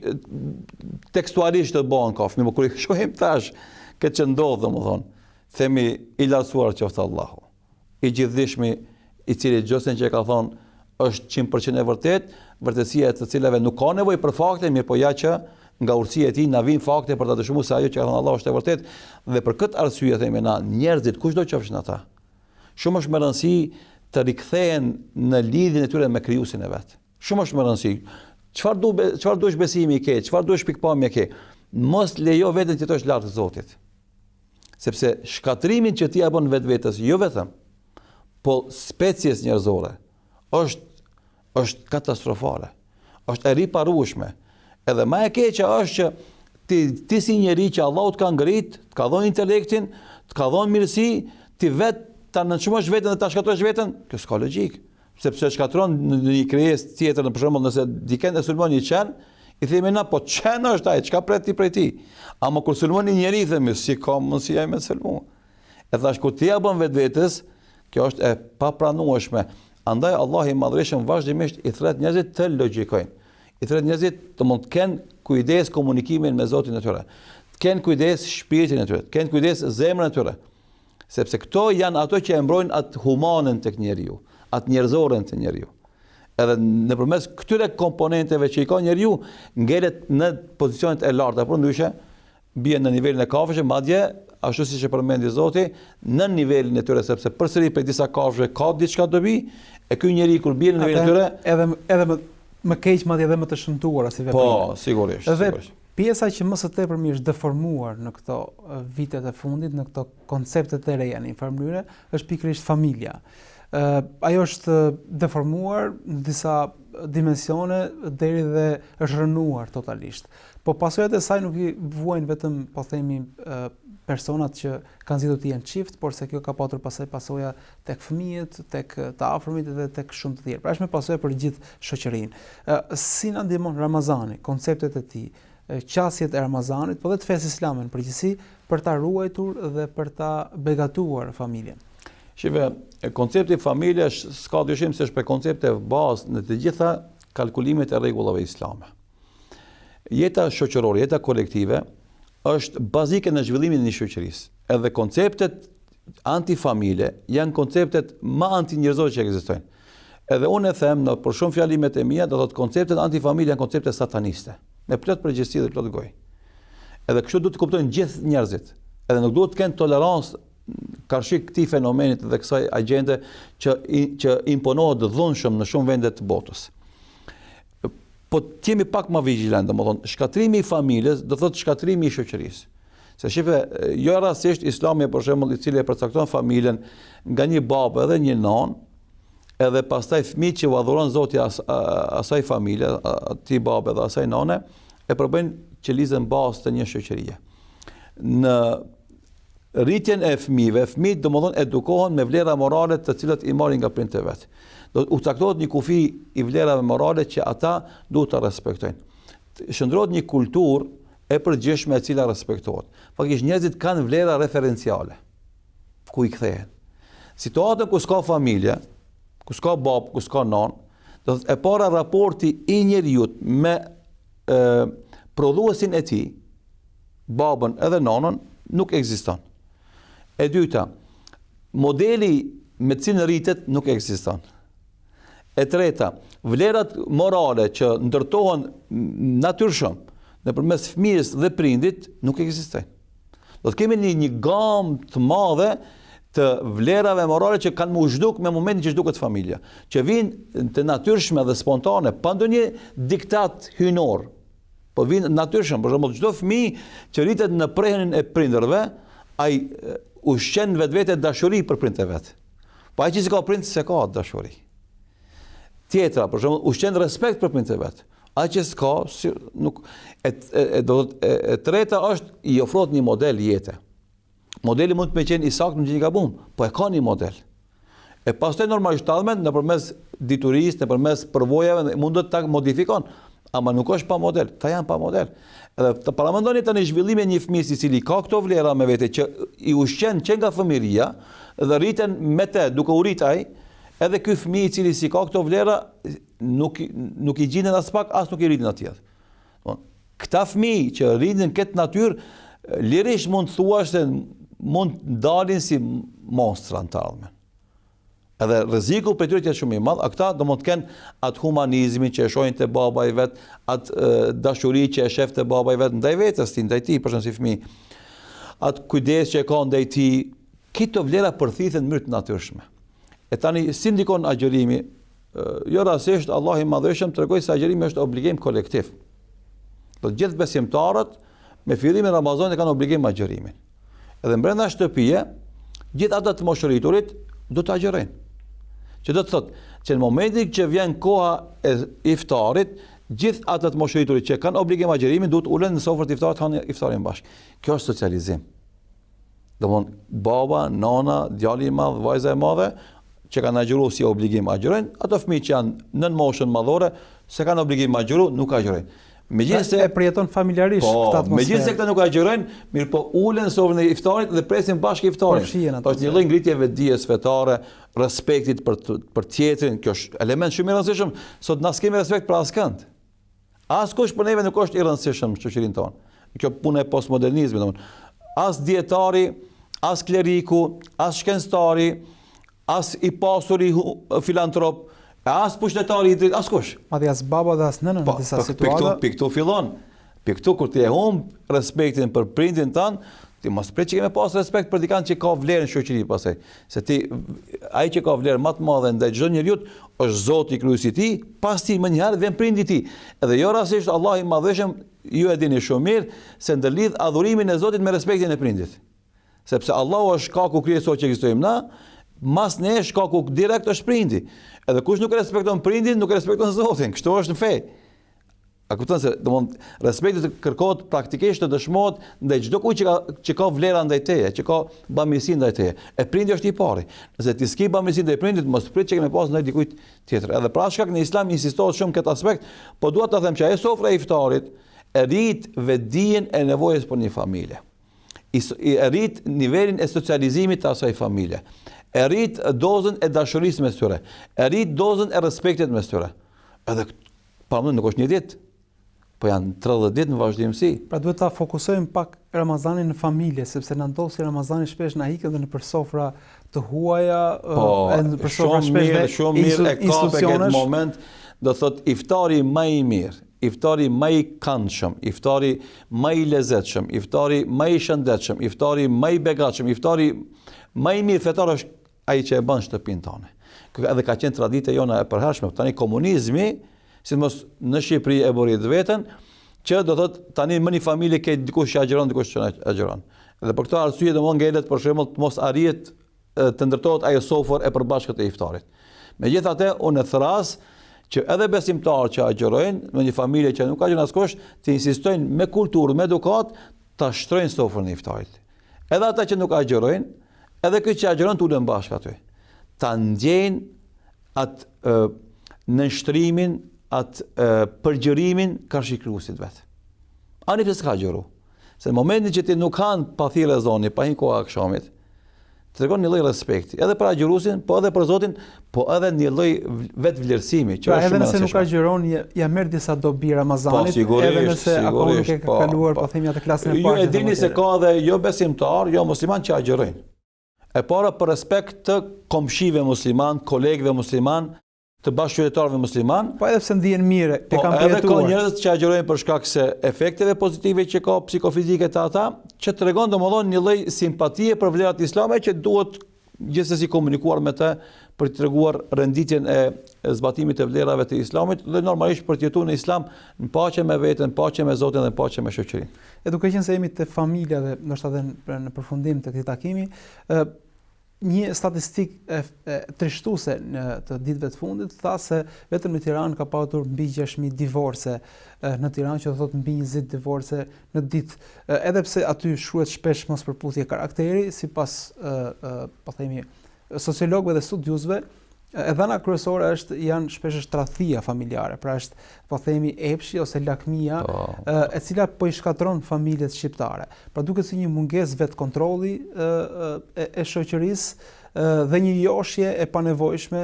Speaker 2: tekstualisht të bëhen kafshë, mirëpo kur e shohim tash këtë që ndodh, domethënë, themi i lartësuar qoftë Allahu. I gjithdijshmi i cili çdo sen që e ka thonë është 100% e vërtetë, vërtetësia e të cilave nuk ka nevojë për fakte, mirëpo ja që nga urtësia e tij na vijnë fakte për ta dëshmuar se ajo që ka thënë Allahu është e vërtetë dhe për këtë arsye themi na njerëzit kushdo qofshin ata. Shumë është me rëndësi të rikthehen në lidhjen e tyre me krijuesin e vet. Shumë është me rëndësi. Çfarë do çfarë dush besimi ke, çfarë dush pikëpamje ke? Mos lejo veten të jetosh larg Zotit. Sepse shkatërrimin që ti ia bën vetvetes, jo vetëm, po species njerëzore, është është katastrofale. Është e riparueshme. Edhe më e keqja është që ti ti si njeri që Allahu të ka ngrit, të ka dhënë intelektin, të ka dhënë mirësi, ti vet ta nënçmosh veten dhe ta shkatërrosh veten, kjo s'ka logjikë. Sepse shkatërron në një krijesë tjetër, në për shembull, nëse dikend e sulmon një qen, i themi na, po qen është ai, çka pret ti prej tij? Ama kur sulmon një njeri, themi, si ka mundësi ai me sulmu? E thash, kur ti ia bën vetvetes, kjo është e papranueshme. Andaj Allahu i Madhërishëm vazhdimisht i thret njerëzit të logjikojnë. I thret njerëzit të mund të kenë kujdes komunikimin me Zotin e tyre. Të kenë kujdes shpirtin e tyre, të kenë kujdes zemrën e tyre. Sepse këto janë ato që e mbrojnë atë humanen tek njeriu, atë njerëzoren te njeriu. Edhe nëpërmes këtyre komponenteve që i ka njeriu, ngelet në pozicionet e larta, përndryshe bie në nivelin e kafshëve, madje ashtu siç e përmendi Zoti, në nivelin e tyre sepse përsëri prej disa kafshëve ka diçka dobi, e ky njeri kur bie në nivelin e
Speaker 1: tyre, edhe edhe më më keq madje edhe më të shëmtuara si
Speaker 2: veprime. Po, sigurisht,
Speaker 1: Dhe sigurisht. Pjesa që më së tepërmi është deformuar në këto vitet e fundit, në këto koncepte të reja në një farë mënyre, është pikërisht familja. Ë ajo është deformuar në disa dimensione deri dhe është rrënuar totalisht. Po pasojat e saj nuk i vuajnë vetëm, po themi, personat që kanë zgjedhur të jenë çift, por se kjo ka patur pastaj pasoja tek fëmijët, tek të afërmit dhe tek shumë të tjerë. Pra është me pasoja për gjithë shoqërinë. Ë si na ndihmon Ramazani, konceptet e tij, qasjet e Ramazanit, po dhe të fesë islame në përgjithësi, për ta ruajtur dhe për ta begatuar
Speaker 2: familjen. Shife, koncepti i familjes s'ka dyshim se është prej koncepteve bazë në të gjitha kalkulimet e rregullave islame. Jeta shoqërore, jeta kolektive është bazike në zhvillimin e një shoqërisë. Edhe konceptet antifamilje janë konceptet më antinjerëzore që ekzistojnë. Edhe unë e them nëpër shumë fjalimet e mia, do thotë konceptet antifamilje janë koncepte sataniste, me plot përgjegjësi dhe plot gojë. Edhe kështu duhet të kuptojnë gjithë njerëzit. Edhe nuk duhet të kenë tolerancë karshi këtij fenomenit dhe kësaj agjende që që imponohet dhunshëm në shumë vende të botës. Po të jemi pak më vigjilent, domethënë shkatërrimi i familjes do thotë shkatërrimi i shoqërisë. Se shife, jo rastësisht Islami për shembull i cili e përcakton familjen nga një babë edhe një nënë, edhe pastaj fëmijët që ua dhuron Zoti as, asaj familje, atij babe dhe asaj nane, e përbëjnë qelizën bazë të një shoqërie. Në rritjen e fëmijëve, fëmijët domethënë edukohen me vlera morale të cilat i marrin nga prindët e vet. Do u caktohet një kufi i vlerave morale që ata duhet ta respektojnë. Shndërrohet një kulturë e përgjithshme e cila respektohet. Faktikisht njerëzit kanë vlera referenciale ku i kthehen. Situatën ku s'ka familje, ku s'ka babë, ku s'ka nënë, do të e para raporti i njeriut me e, prodhuesin e tij, babën edhe nanën, nuk ekziston. E dyta, modeli me të cilin rritet nuk ekziston. E treta, vlerat morale që ndërtohen natyrshëm nëpërmes fëmijës dhe prindit nuk ekzistojnë. Do të kemi një, një gamë të madhe të vlerave morale që kanë m'u zhduk me momentin që zhduket familja, që vijnë të natyrshme dhe spontane, pa ndonjë diktat hyjnor, Po vijnë natyrshëm, për shembull, çdo fëmijë që rritet në prehrin e prindërve, ai ushqen në vetvete dashuri për prindët e vet. Po ai që s'ka prind s'e ka atë dashuri. Tjetra, për shembull, ushqen respekt për prindët e vet. Ai që s'ka, si, nuk e, e, e do të e, e treta është i ofrohet një model jete. Modeli mund të me qenë i saktë, mund të qenë i gabum, po e ka një model. E pastaj normalisht të ardhmen nëpërmes diturisë, nëpërmes përvojave mund të ta modifikon, ama nuk është pa model, këta janë pa model. Edhe të paramendoni tani zhvillimin e një fëmijës i cili ka këto vlera me vete që i ushqen që nga fëmijëria dhe rriten me të duke u rrit ai, edhe ky fëmijë i cili s'i ka këto vlera nuk nuk i gjinden aspak as nuk i rritin atje. Këta fëmijë që rriten në këtë natyrë, lirisht mund të thuash se mund të dalin si monstra në të ardhmen. Edhe rreziku për tyre është shumë i madh, a këta do mund të kenë atë humanizmin që e shohin te baba i vet, atë dashuri që e shef te baba i vet ndaj vetes tij, ndaj tij për shembull si fëmijë. Atë kujdes që e ka ndaj tij, këto vlera përthithen në mënyrë të natyrshme. E tani si ndikon agjërimi Jo rastësisht Allahu i Madhërishëm tregoi se agjërimi është obligim kolektiv. Do të gjithë besimtarët me fillimin e Ramazanit e kanë obligim agjërimin. Edhe brenda shtëpie, gjithë ata të moshërriturit do të agjërojnë. Që do të thotë që në momentin që vjen koha e iftarit, gjithë ata të moshërriturit që kanë obligim agjërimin duhet ulen në sofrë të iftarit hanë iftarin bashkë. Kjo është socializim. Domthon baba, nana, djali i madh, vajza e madhe që kanë agjëruar si obligim agjërojnë, ato fëmijë që janë nën moshën madhore, s'e kanë obligim agjëru, nuk agjërojnë.
Speaker 1: Megjithëse e përjeton familjarisht po,
Speaker 2: këtë atmosferë. Megjithëse këta nuk agjërojnë, mirëpo ulen në sofrën e iftarit dhe presin bashkë iftarin. Është një lloj ngritje e vetëdijes fetare, respektit për për tjetrin, kjo është element shumë i rëndësishëm. Sot na s'kemi respekt për askënd. Askush për neve nuk është i rëndësishëm në shoqërinë tonë. Kjo punë e postmodernizmit, domethënë, as dietari, as kleriku, as shkencëtari, as i pasuri filantrop, e as pushtetari i drejtë, askush.
Speaker 1: Madje as baba dhe as nëna në po, disa po, situata.
Speaker 2: Piktu, piktu fillon. Piktu kur ti e humb respektin për prindin tënd, ti mos prit që ke me pas respekt për dikën që ka vlerë në shoqëri pastaj. Se ti ai që ka vlerë më të madhe ndaj çdo njeriu është Zoti krijuesi i tij, pas tij menjëherë vjen prindi i tij. Edhe jo rastësisht Allahu i Madhërishëm ju e dini shumë mirë se ndërlidh adhurimin e Zotit me respektin e prindit. Sepse Allahu është shkaku kryesor që ekzistojmë na, mas ne shkaku direkt është prindi. Edhe kush nuk respekton prindin, nuk respekton Zotin. Kështu është në fe. A kupton se, domthon, respekti të kërkohet praktikisht të dëshmohet ndaj çdo kujt që ka që ka vlera ndaj teje, që ka bamirësi ndaj teje. E prindi është i pari. Nëse ti s'ke bamirësi ndaj prindit, mos prit që ke me pas ndaj dikujt tjetër. Edhe për atë shkak në Islam insistohet shumë këtë aspekt, po dua ta them që ajo sofra e iftarit, E rrit vetëdijen e nevojës për një familje. I, e rrit nivelin e socializimit të asaj familje. E rrit dozën e dashurisë mes tyre. E rrit dozën e respektit mes tyre. Edhe pa më nuk është një ditë. Po janë 30 ditë në vazhdimësi.
Speaker 1: Pra duhet ta fokusojmë pak Ramazanin në familje, sepse na ndodh si Ramazani shpesh na ikën dhe nëpër sofra të huaja,
Speaker 2: po, e nëpër sofra shpesh dhe shumë mirë e kape këtë moment, do thot iftari më i mirë, iftari më i këndshëm, iftari më i lezetshëm, iftari më i shëndetshëm, iftari më i begatshëm, iftari më i mirë fetar është ai që e bën shtëpinë tënde. Edhe ka qenë traditë jona e përhershme. Tani komunizmi, sidomos në Shqipëri e bëri të veten, që do thot tani më një familje ke dikush që agjëron, dikush që agjëron. Dhe për këtë arsye do mund ngelet për shembull të mos arrihet të ndërtohet ajo sofër e përbashkët e iftarit. Megjithatë, unë e thërras që edhe besimtarët që agjërojnë në një familje që nuk agjëron askush, të insistojnë me kulturë, me edukatë, ta shtrojnë sofrën e iftarit. Edhe ata që nuk agjërojnë, edhe ky që agjëron të ulen bashkë aty. Ta ndjejnë atë nënshtrimin, atë përgjërimin karshi krijuesit vet. Ani pse s'ka agjëru. Se në momentin që ti nuk han pa thirrë ezani, pa hi koha akshamit, tregon një lloj respekti, edhe për agjëruesin, po edhe për Zotin, po edhe një lloj vetëvlerësimi,
Speaker 1: që pra, është shumë edhe nëse nuk agjëron, ja, ja merr disa dobi Ramazanit, po, edhe nëse akoma nuk e ka po, kaluar, po, po themi atë klasën e
Speaker 2: parë. Ju e dini se ka edhe jo besimtar, jo musliman që agjërojnë. E para për respekt të komshive musliman, kolegëve musliman, të bashkëqytetarëve
Speaker 1: musliman. Po edhe pse ndihen mirë,
Speaker 2: e po, kanë përjetuar. Edhe ka njerëz që agjërojnë për shkak se efekteve pozitive që ka psikofizike te ata, që tregon domethënë një lloj simpatie për vlerat islame që duhet gjithsesi komunikuar me të për të treguar renditjen e zbatimit të vlerave të islamit dhe normalisht për të jetuar në islam në paqe me veten, në paqe me Zotin dhe në paqe me
Speaker 1: shoqërinë. E duke qenë se jemi te familja dhe ndoshta edhe në përfundim të këtij takimi, ë Një statistikë e, e trishtuese në të ditëve të fundit tha se vetëm në Tiranë ka patur mbi 6000 divorce në Tiranë, që do thotë mbi 20 divorce në ditë. Edhe pse aty shkruhet shpesh mospërputhje karakteri, sipas ë ë po themi sociologëve dhe studiuesve, E dhëna kryesore është janë shpesh është tradhtia familjare, pra është po themi epshi ose lakmia, po. e cila po i shkatërron familjet shqiptare. Pra duket si një mungesë vetëkontrolli e, e, e shoqërisë dhe një joshje e panevojshme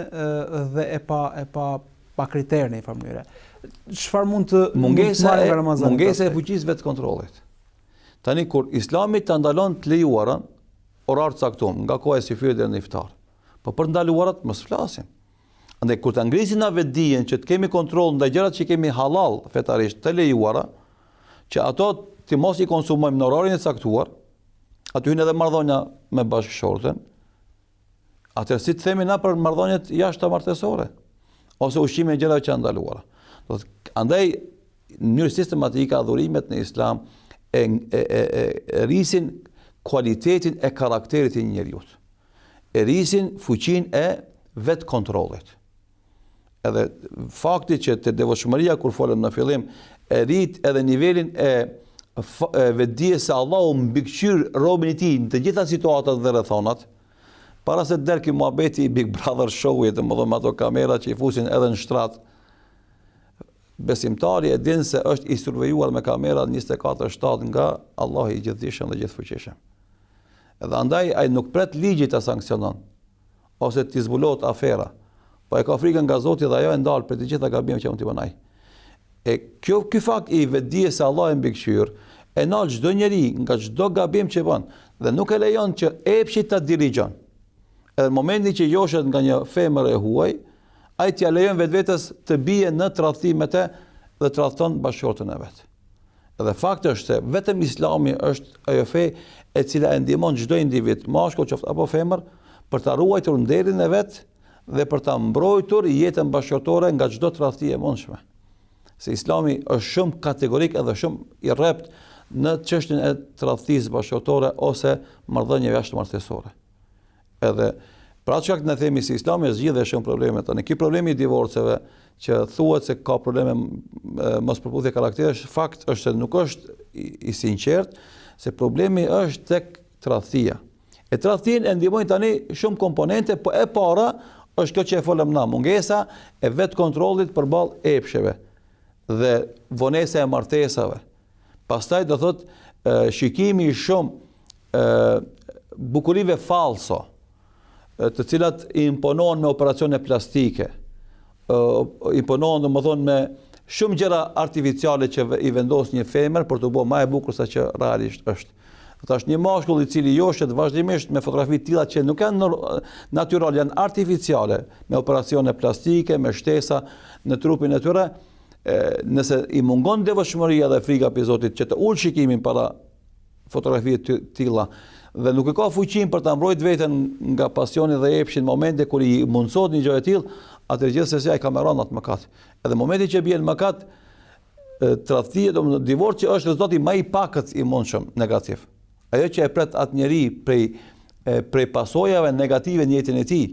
Speaker 1: dhe e pa e pa pa kriter në një farë mënyre. Çfarë mund të
Speaker 2: mungesa e mungesa e fuqisë vetëkontrollit. Tani kur Islami ta ndalon të lejuarën, orar të caktuar, nga koha e syfyrit deri në iftar. Po për ndaluarat mos flasim. Andaj kur ta ngrisim na vetëdijen që të kemi kontroll ndaj gjërat që kemi halal fetarisht të lejuara, që ato të mos i konsumojmë në orarin e caktuar, aty hyn edhe marrëdhënia me bashkëshorten. Atëherë si të themi na për marrëdhëniet jashtë martesore ose ushqimin e gjërave që janë ndaluara. Do të andaj në mënyrë sistematike adhurimet në Islam e e e, e, e rrisin kualitetin e karakterit të njeriut. e rrisin fuqinë e vetëkontrollit. Edhe fakti që te devotshmëria kur folëm në fillim e rrit edhe nivelin e e vetëdijes se Allahu mbikëqyr robin e tij në të gjitha situatat dhe rrethonat, para se të del ky muhabeti i Big Brother show-it, domethënë me ato kamera që i fusin edhe në shtrat, besimtari e din se është i survejuar me kamera 24/7 nga Allahu i gjithëdijshëm dhe gjithëfuqishëm. Edhe andaj ai nuk pret ligji ta sanksionon ose t'i zbulohet afera. Po e ka frikën nga Zoti dhe ajo e ndal prej të gjitha gabimeve që mund t'i bën ai. E kjo ky fakt i vetëdijes se Allahu e mbikëqyr, e nal çdo njeri nga çdo gabim që bën dhe nuk e lejon që epshi ta dirigjon. Edhe në momentin që joshet nga një femër e huaj, ai t'ia lejon vetvetes të bie në tradhti me të dhe tradhton bashkëshorten e vet. Dhe fakt është se vetëm Islami është ajo fe e cila e ndihmon çdo individ, mashkull qoftë apo femër, për ta ruajtur nderin e vet dhe për ta mbrojtur jetën bashkëshortore nga çdo tradhti e mundshme. Se Islami është shumë kategorik edhe shumë i rreptë në çështjen e tradhtisë bashkëshortore ose marrëdhënieve jashtëmartesore. Edhe për atë shkak ne themi se Islami e zgjidh shumë probleme tani. Ky problemi i divorceve që thuhet se ka probleme mospërputhje karakteresh, fakt është se nuk është i sinqert, se problemi është tek tradhtia. E tradhtinë e ndihmojnë tani shumë komponente, po e para është kjo që e folëm na, mungesa e vetëkontrollit përballë epsheve dhe vonesa e martesave. Pastaj do thotë shikimi i shumë bukurive falso, të cilat i imponohen me operacione plastike, imponohen domethënë me shumë gjëra artificiale që i vendos një femër për t'u bërë më e bukur sa që realisht është. Tash një mashkull i cili joshet vazhdimisht me fotografi të tilla që nuk janë natyrale, janë artificiale, me operacione plastike, me shtesa në trupin e tyre, nëse i mungon devotshmëria dhe frika prej Zotit që të ulë shikimin para fotografive të tilla dhe nuk e ka fuqinë për ta mbrojt veten nga pasioni dhe epshi në momente kur i mundësohet një gjë e tillë, atëherë gjithsesi ai ka me ra në atë mëkat. Edhe momenti që bie në mëkat, tradhtia, domethënë divorci është rezultati më i pakët i mundshëm negativ. Ajo që e pret atë njeri prej prej pasojave negative në jetën e tij,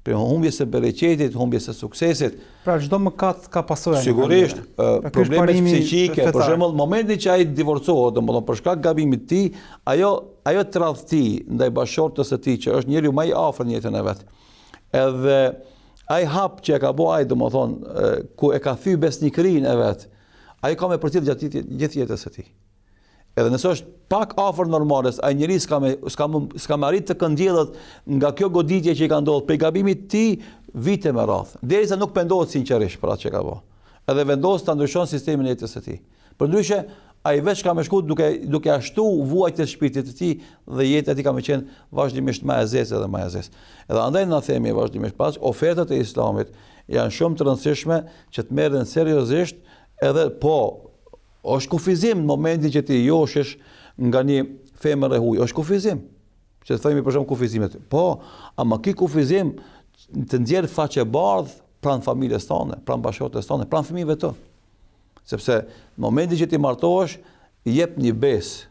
Speaker 2: prej humbjes së bereqetit, humbjes së suksesit.
Speaker 1: Pra çdo mëkat ka pasoja.
Speaker 2: Sigurisht, pra, problemet psiqike, për shembull, momentin që ai divorcohet, domethënë për shkak gabimit të tij, ajo ajo tradhti ndaj bashkëshortes së tij që është njeriu më i afërt në jetën e vet. Edhe ai hap që e ka bo ai, domethënë, ku e ka thy besnikërinë e vet, ai ka me përcjell gjatë gjithë jetës së tij. Edhe nëse është pak afër normales, ai njeri s'ka me s'ka më s'ka me arrit të këndjellet nga kjo goditje që i ka ndodhur prej gabimit të tij vite me radhë, derisa nuk pendohet sinqerisht për atë që ka bërë. Edhe vendos ta ndryshon sistemin e jetës së tij. Përndryshe, ai veç ka me shku duke duke ia shtu vuajtjet shpirtit të tij dhe jeta e tij ka me qenë vazhdimisht më e zezë edhe më e zezë. Edhe andaj na themi vazhdimisht pas ofertat e Islamit janë shumë të rëndësishme që të merren seriozisht edhe po Është kufizim në momentin që ti joshesh nga një femër e huaj, është kufizim. Që të themi për shembull kufizimet. Po, ama ky kufizim të nxjerr faqebardh pranë familjes tënde, pranë bashkëshortes tënde, pranë fëmijëve të. Sepse në momentin që ti martohesh, jep një besë.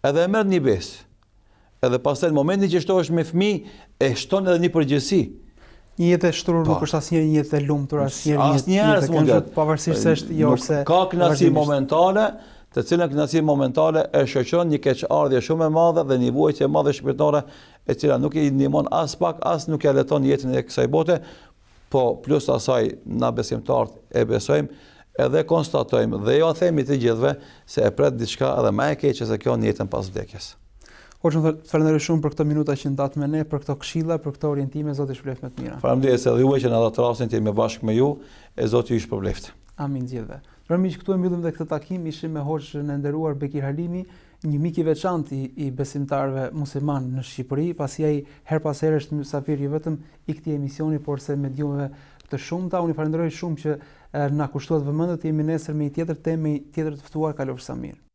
Speaker 2: Edhe e merr një besë. Edhe pastaj në momentin që shtohesh me fëmijë, e shton edhe një përgjegjësi.
Speaker 1: Një jetë e shtrur po. nuk është asnjëherë një jetë e lumtur, asnjëherë një jetë e kënaqur, pavarësisht se është
Speaker 2: jo se ka kënaqësi momentale, të cilën kënaqësi momentale e shoqëron një keqardhje shumë e madhe dhe një vuajtje e madhe shpirtërore, e cila nuk i ndihmon aspak, as nuk ia lehton jetën e kësaj bote, po plus asaj na besimtarët e besojmë edhe konstatojmë dhe jua themi të gjithëve se e pret diçka edhe më e keqe se kjo në jetën pas vdekjes.
Speaker 1: Hoxhë, të falenderoj shumë për këto minuta që ndatë me ne, për këto këshilla, për këto orientime, Zoti ju shpërbleftë me të
Speaker 2: mira. Faleminderit edhe juve që na dhatë rastin të jemi bashkë me ju, e Zoti ju shpërbleftë.
Speaker 1: Amin gjithëve. Pra miq, këtu e mbyllim dhe këtë takim, ishim me hoxhën e nderuar Bekir Halimi, një mik i veçantë i, i besimtarëve muslimanë në Shqipëri, pasi ai herë pas here është mysafir jo vetëm i këtij emisioni, por se mediumeve të shumta. Unë ju falenderoj shumë që na kushtuat vëmendje, të jemi nesër me një tjetër temë, me një tjetër të ftuar, kalofshi sa mirë.